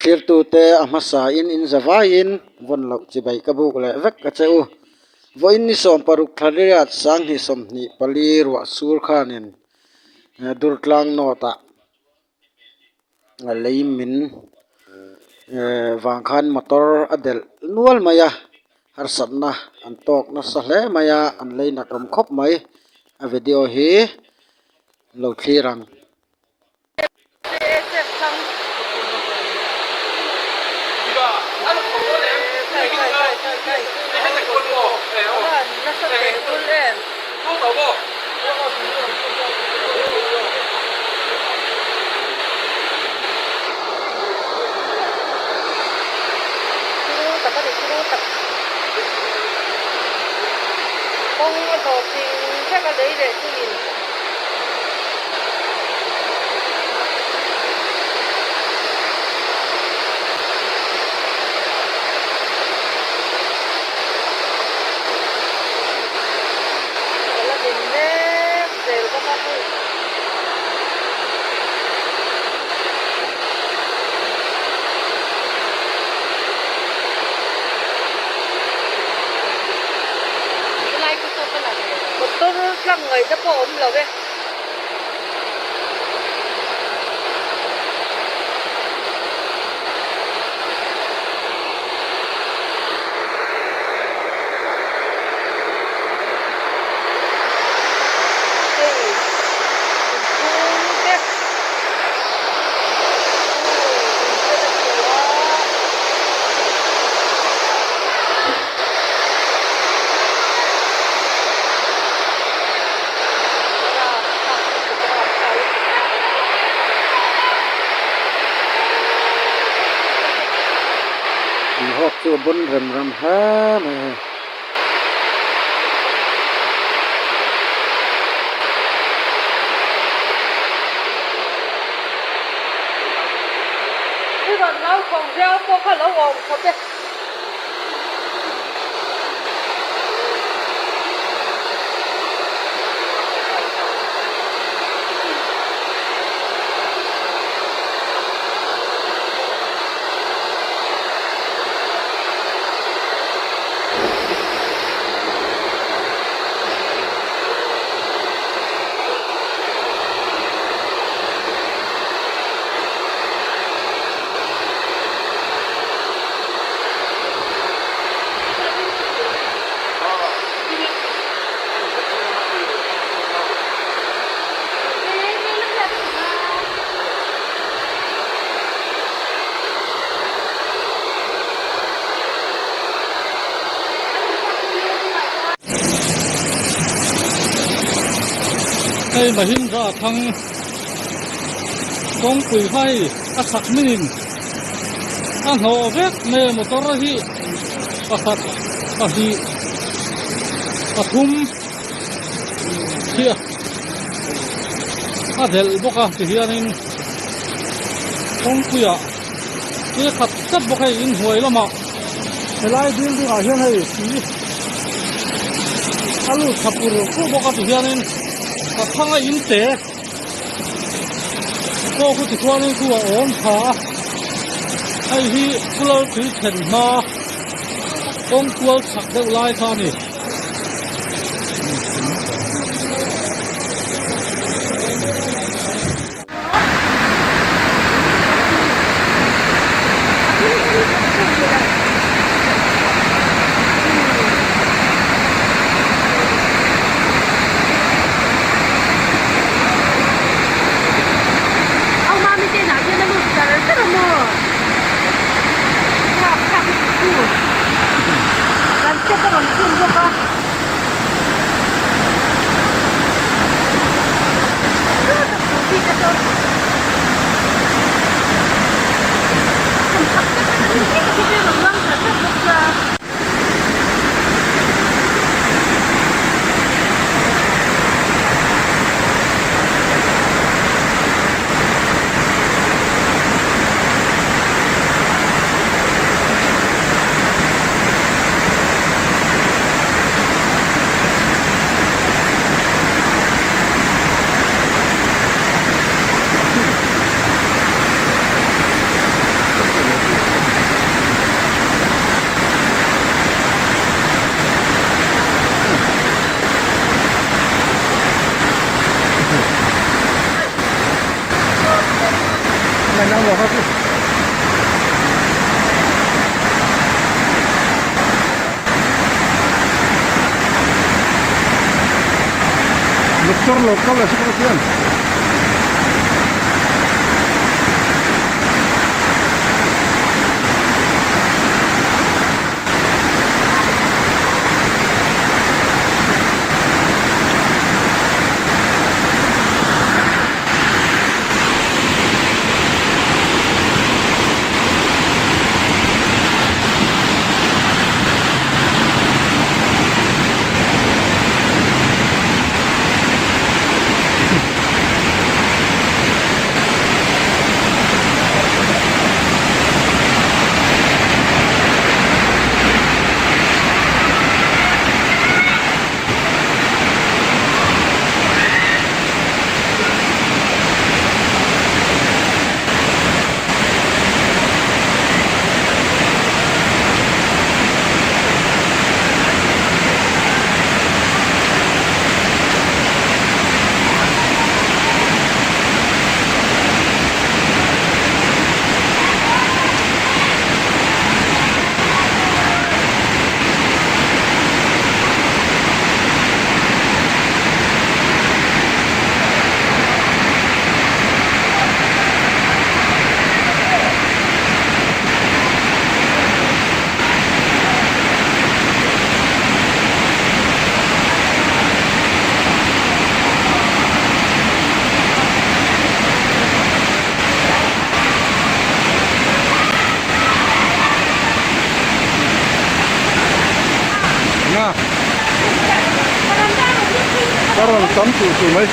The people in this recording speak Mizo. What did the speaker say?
Thlirtute a hmasain in zavaiin vawn loh chibai ka buk leh vek a che u. Vawiin ni 16 thla riat 2024 ruah sur khanin Durtlang North ah lei min vang khan motor a delh nual mai a, harsatna an tawk nasa hle mai a, an lei nat awm khawp mai. A video hi lo thlir ang. Motor tlang ngaihna pawh a awm lo e. Hei inchhung te in te a ni a. An hawk chu a bun rem rem hle mai hei. I rawn nau khawm viau pawh kha lo awm khawp e. Hei Mahindra thlang kawngpui kha hei a chhak hmingin a hnawh vek mai a motor hi pakhat pahnih pathum chiah a delh bawk a tihianin kawngpuiah thil khat tlat bawk hei inhnuai lamah helai building ah hian hei tui a lut thla pur pur bawk a tihianin a thlang a in te pawh khu tichuanin khu a awm tha a hei hi pular tui thlen hma kawng kual chhak deuh lai kha a ni. Motor lo kal leh sawk khian. Nga ka rawn tam tur tur mai.